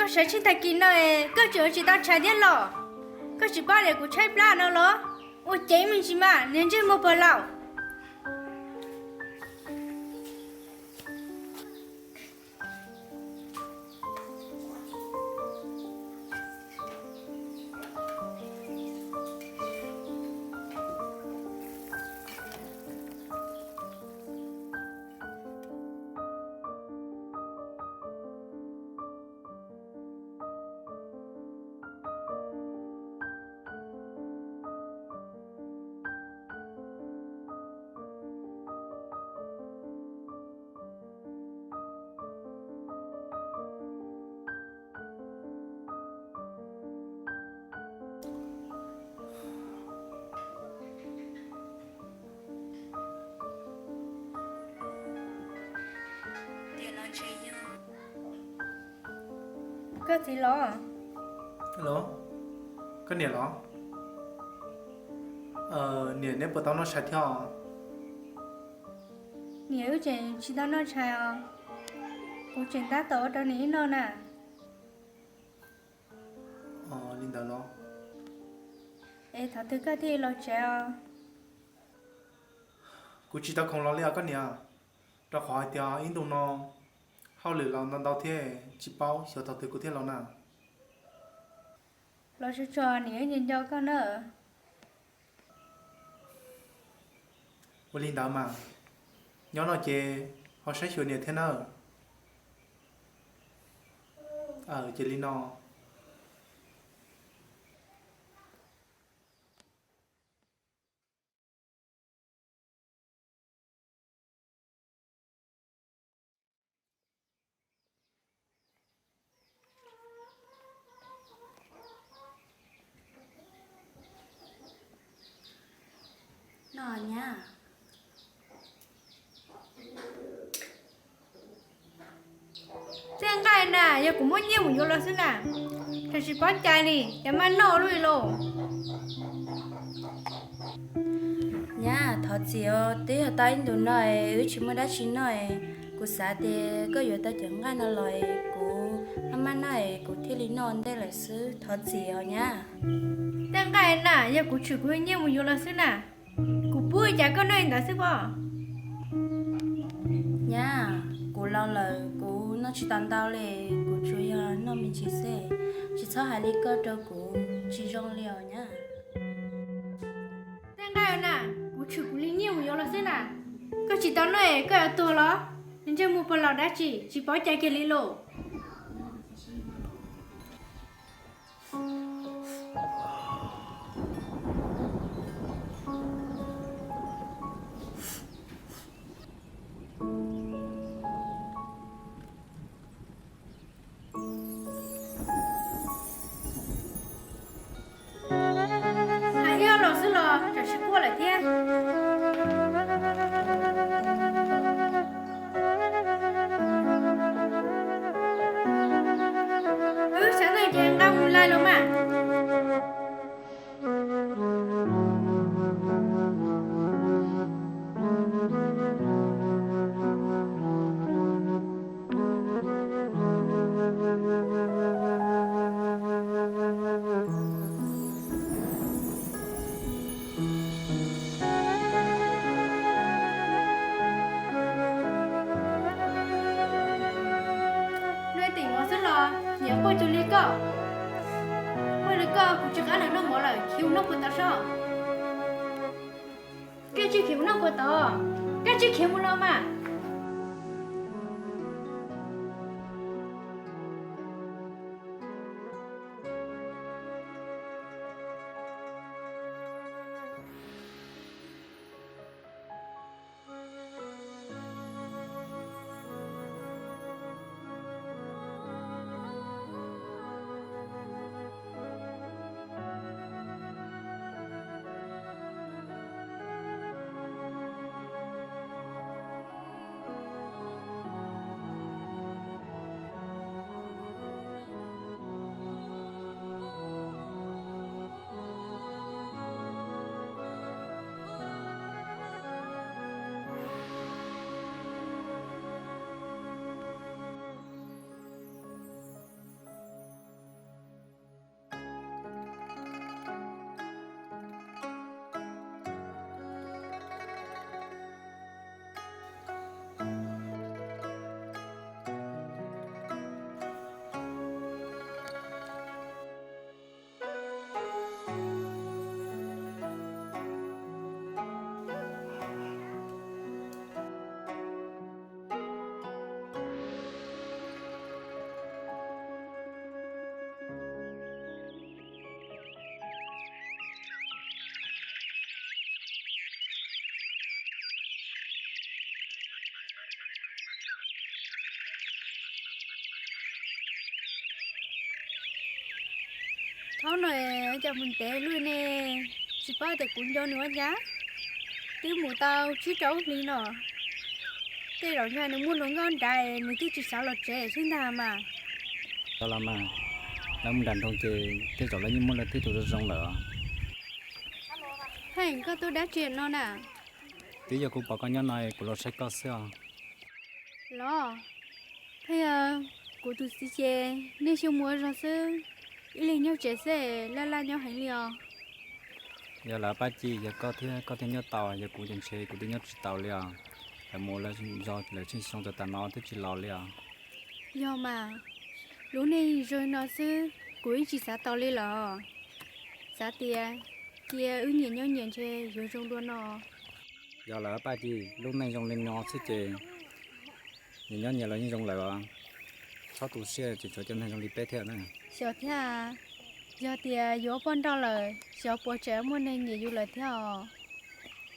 Koj sawv tsees tag kis no es koj tseem ua tsis tau tshais thiab los? Koj tsis paub tias kuv tshaib plab no los? Ua ceev me ntsis mas niag ntsej muag pog laus. Koj txiv los? Koj niam los? Niam, neb puas tau noj tshais thiab os? Niam, wb tseem tsis tau noj tshais os. Kuv tseem tab tom ua rau niam wb noj na. Li ntawd los? Es thaum twg koj thiaj los tsev os? Kuv tsis tau khoom los li os koj niam, rau qhov hais tias ib ntus no hauj lwm los ntau ntau thiab, tsis paub xyov thaum twg kuv thiaj los na. Los tsuag tsuag, niam wb nco nco koj na. Ua li ntawd mas, nyob no ces ho saib xyuas niam thiab nawb. Ces li no. No nyab, tej nqaij na yog kuv muab nyiaj mus yuav los xwb na, tsis paub cai li, cas maj noj luj li lauj. Nyab, thov txim os, twb yog tau ib ntus no es wb tsis muaj dab tsi noj es kuv xav tias koj yuav tau cov nqaij no los es kuv maj maj noj es kuv thiaj li noj ua ntej lawm xwb, thov txim os nyab. Tej nqaij na yog kuv tshwm kuv nyiaj mus yuav los xwb na, kuv pub li cas koj noj li ntawd xwb pob. Nyab, kuv laus lawm kuv noj tsis tau ntau li, kuv tsuas yog noj me ntsis xwb, tsis txhob hais li koj rau kuv, tsis zoo li os nyab. Tej nqaij na, kuv tshwm kuv li nyiaj mus yuav los xwb na, koj tsis tau noj es koj yuav tuag los? Ntsej muag pog laus dab tsi tsis paub cai kiag li lauj. Hais ib ob los xwb los tam sim quaj lawm thiab. Wb sawv daws ces nqa mus lawm los mas. Noj tim mov xwb los nyiam quaj cuag li koj. Quaj li koj kuv tsis qab noj mov lawm, khiav mus noj puas tod sob. Koj tsis khiav mus noj puas tod, koj tsis khiav mus los mas. Thaum no cas mus ntev luaj ne, tsis paub tias kuv nco nws ua cas. Twb mus tau tsib rau hli no, tej zaum ntshe nws muaj hluas nkauj nrad, nws thiaj tsis xav los tsev xwb ntag mas. Tau los mas, lawv mus nram nroog ces tej zaum lawv yeej muaj lawv tej tus zoo zoo lawm. Hej, koj tuaj dab tsi no na? Twb yog kuv pom koj nyob no kuv los saib koj xwb os. Los, thiab yog kuv tus txiv ces niaj hnub mus ua zog xwb, ib leeg nyob tsev xwb, laj laj nyob heev li os. Yog lawm Paj Ci, yog koj thiab koj thiaj nyob tau, yog kuv ces ntshe kuv twb nyob tsis tau li os. Lawv mus lawv zog lawm tsheej xyoo txog tav no twb tsis los li os. Yog mas, lub neej zoo no xwb kuv yeej tsis xav tau li los. Xav tias cia wb nyias nyob nyias ntshe yuav zoo dua no. Yog lawm Paj Ci, lub neej zoo li no xwb ces nyias nyob nyias los yeej zoo lawm os. Txhob tu siab, tseem tshuav cov neeg zoo li peb thiab na. Xyov thiab, yog tias yuav poj nrauj lawm xyov puas tseem muaj neeg nyiam yus lawm thiab os.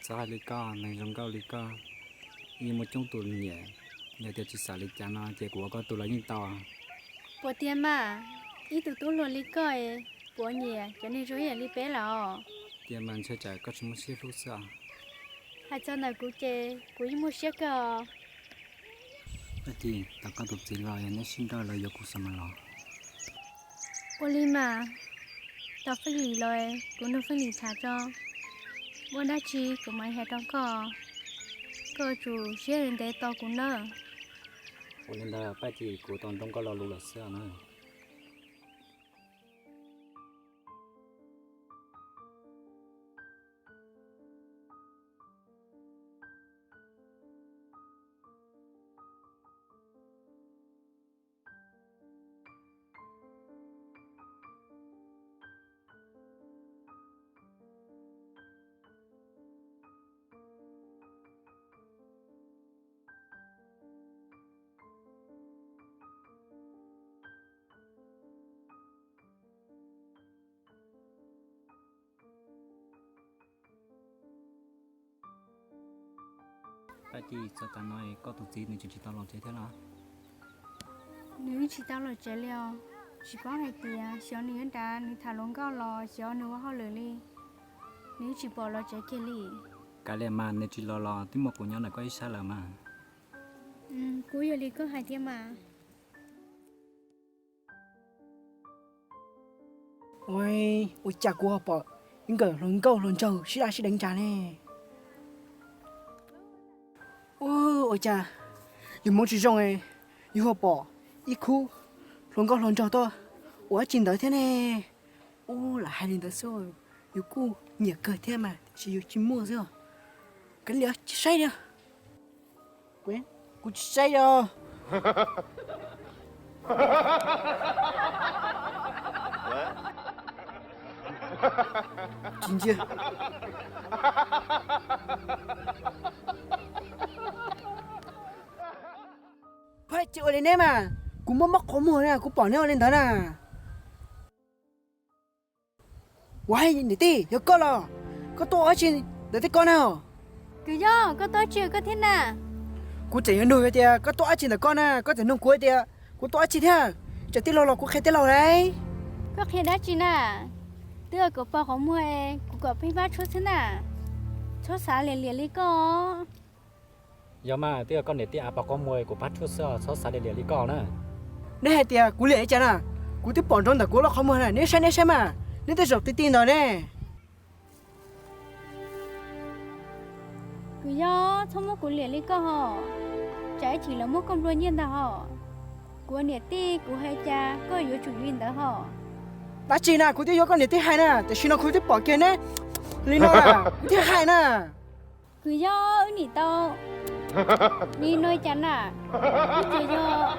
Txhob hais li koj, neeg zoo nkauj li koj yeej muaj coob tus nyiam. Yog tias tsis xav li cas no ces kuv ua koj tus los yeej tau. Puas tiag mas, ib tug tub hluas li koj puas nyiam cov neeg zoo ib yam li peb lawm os? Tiag mas, ntshe tsam koj tsis muaj siab hlub xwb os. Hais txog ntawm kuv ces kuv yeej muaj siab kawg os. Paj Ci, tau koj tus txiv los yog neb sib nrauj los yuav kuv xwb mas los. Ua li mas, tau Feej Lis los kuv nug Feej Lis tham tso, muaj dab tsi kuv mam hais rau koj, koj tsum siab ntev tos kuv nawb. Ua li ntawd Paj Ci, kuv tau nroo koj lo lus lawm xwb na. Paj Ci, txog tav no koj tus txiv nws tseem tsis tau los tsev thiab los? Nws yeej tsis tau los tsev li os. Tsis paub hais tias xyov nws yuav nrad nws tham hluas nkauj los xyov nws ua hauj lwm li. Nws yeej tsis pom los tsev kiag li. Kav liam mas, nws tsis los los twb muaj kuv nyob ntawm koj ib sab lawm mas. Kuv yog li koj hais thiab mas. Ua, ua cas kuv ho pom ib nkawm hluas nkauj hluas nraug sib daj sib deev ntag ne? Ua, ua cas yus hmoov tsis zoo, yus ho pom ib khub hluas nkauj hluas nraug tuaj ua dab tsi ntawd thiab ne? Ua, lam hais li ntawd xwb, yus kuj nyiam kawg thiab mas, tiam sis yus tsis muaj xwb. Kav liam, tsis saib li. Kuv tsis saib os. Tsis ntsia. Paj, tsis ua li neb mas, kuv muab mob qhov muag na, kuv pom neb ua li ntawd na. Ua, niam tij, yog koj los? Koj tuaj ua dab tsi ntawm tej ko na? Kwv Yob, koj tuaj ua dab tsi koj thiab na? Kuv tseem yuav nug tias koj tuaj ua dab tsi ntawm ko na, koj tseem nug kuv tias kuv tuaj ua dab tsi thiab. Tseem tij laug los kuv qhia tij laug lauj. Koj qhia dab tsi na? Twb yog kuv pom qhov muag, kuv kom peb pab tshuab xwb na. Txhob xav liam liam li koj. Yog mas, twb yog koj niam tij av pom qhov muag kuv pab tshuab xwb os, txhob xav liam liam li koj na. Neb hais tias kuv liam li cas na? Kuv twb pom nrov ntawm kuv lub qhov muag na, neb saib neb saib mas, neb tej zaum ti ti ntawd ne. Kwv Yob, txhob muab kuv liam li koj hos, tsam ib chim lawv muab koj nplua nyiaj ntag hos. Kuv niam tij kuv hais cas koj yuav tsum li ntawd hos. Dab tsi na, kuv twb yuav koj niam tij hais na, tiam sis no kuv twb pom kiag neb li no na, kuv thiaj hais na. Kwv Yob, wb nim tau li no cas na? Ib txwm yog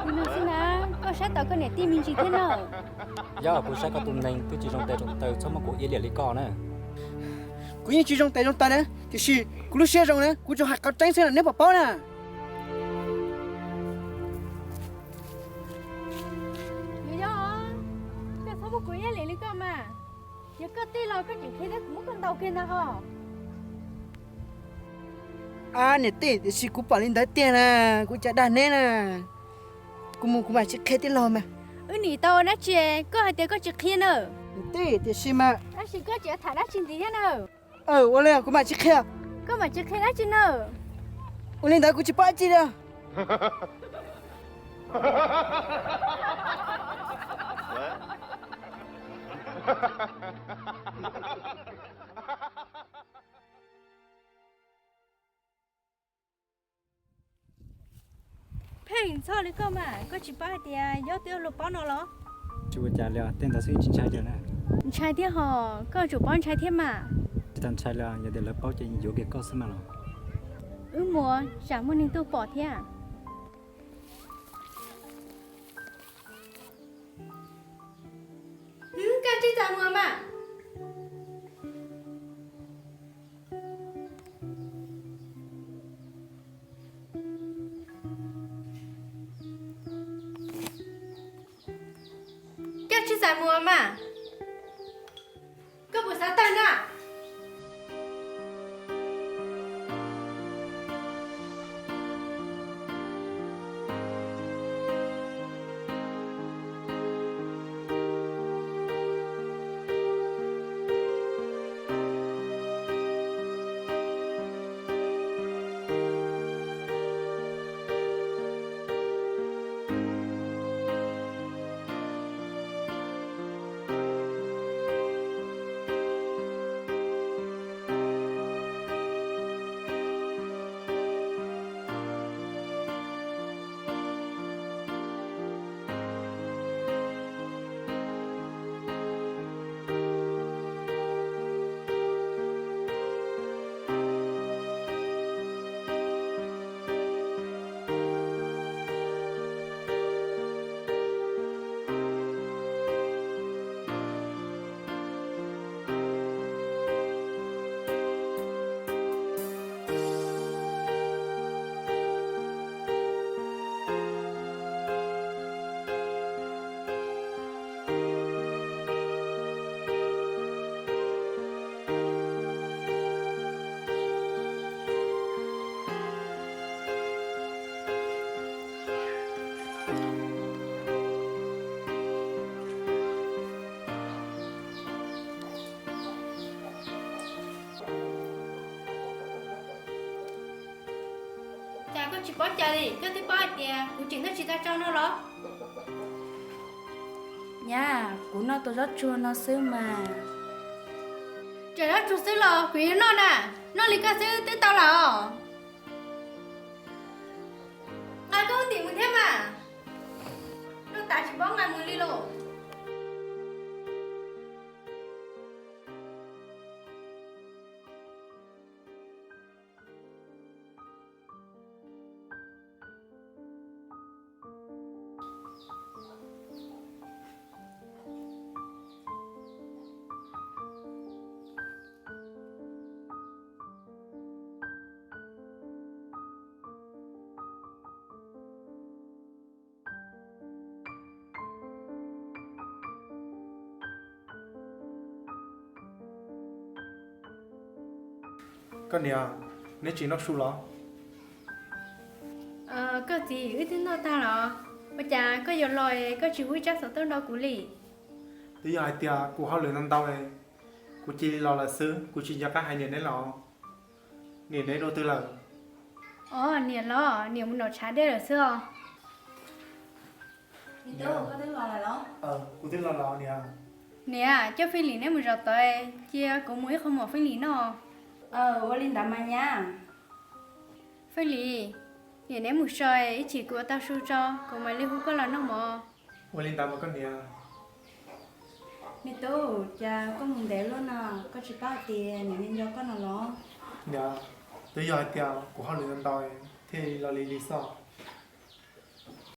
li no xwb na, koj saib taus koj niam tij me ntsis thiab na. Yog kuv saib koj tus neeg twb tsis zoo tes zoo taw, txhob muab kuv iab liam li koj na. Kuv yeej tsis zoo tes zoo taw na, tiam sis kuv lub siab zoo na, kuv tsuas hais qhov tseeb xwb na, neb puas paub na? Kwv Yob, koj txhob muab kuv iab liam li koj mas. Yog koj tij laug koj tseem qhia thiab kuv muab koj ntaus kiag ntag hos. Ab niam tij, tiam sis kuv pom li ntawd tiag na, kuv cas dag neb na. Kuv mus kuv mam tsis qhia tij laug mas. Wb nim tau ua dab tsi, koj hais tias koj tsis qhia na? Niam tij, tiam sis mas. Tab sis koj tseem tham dab tsi ntxiv thiab na? Ua li kuv mam tsis qhia. Koj mam tsis qhia dab tsi na? Ua li ntawd kuv tsis paub dab tsi li. Pheej txhoj li koj mas, koj tsis paub hais tias Yob twb ua luag paub no los? Tsis ua cas li os, tej ntawd xwb tsis ntshai li na. Ntshai thiab hos, koj yuav tsum paub ntshai thiab mas. Tsis tas ntshai li os, yog tias lawv paub ces yuav kiag koj xwb mas los. Wb mus tsam muaj neeg tuaj pom thiab. Koj tsis txais mus mas. Koj tsis txais mus mas. Koj puas xav tawg na? Cas koj tsis paub cas li, koj twb paub hais tias kuv tseem noj tsis tau zaub no los? Nyab, kuv noj tau zaub tsuag no xwb mas. Tseem zaub tsuag xwb los kuv yuav noj na, noj li koj xwb twb tau lawm os. Nqa koj lub ntim mus thiab mas, noj tas tsis paub nqa mus li lauj. Koj niam, neb tsis noj su los? Koj txiv, wb twb noj tag los. Ua cas koj yuav los es koj tsis hu ib tsab xov tooj rau kuv li? Twb yog hais tias kuv hauj lwm ntau ntau, kuv cia li los lawm xwb, kuv tsis nco qab hais niam neb los. Niam neb dua twg lawm? Os, niam los, niam mus nram tshav dej lawm xwb os. Niam, coj Fij Lim neb mus zov tod, cia kuv mus ib qho muam Fij Lim noj. Ua li ntawd mas nyab. Fij Lim, niam neb mus so, ib chim kuv ua tau su tso, kuv mam li hu koj los noj mov. Ua li ntawd mas koj niam. Me tub, cas koj mus ntev luaj no, koj tsis paub hais tias niam nco koj no los? Niam, twb yog hais tias kuv hauj lwm ntau ntau thiaj li los li li xwb.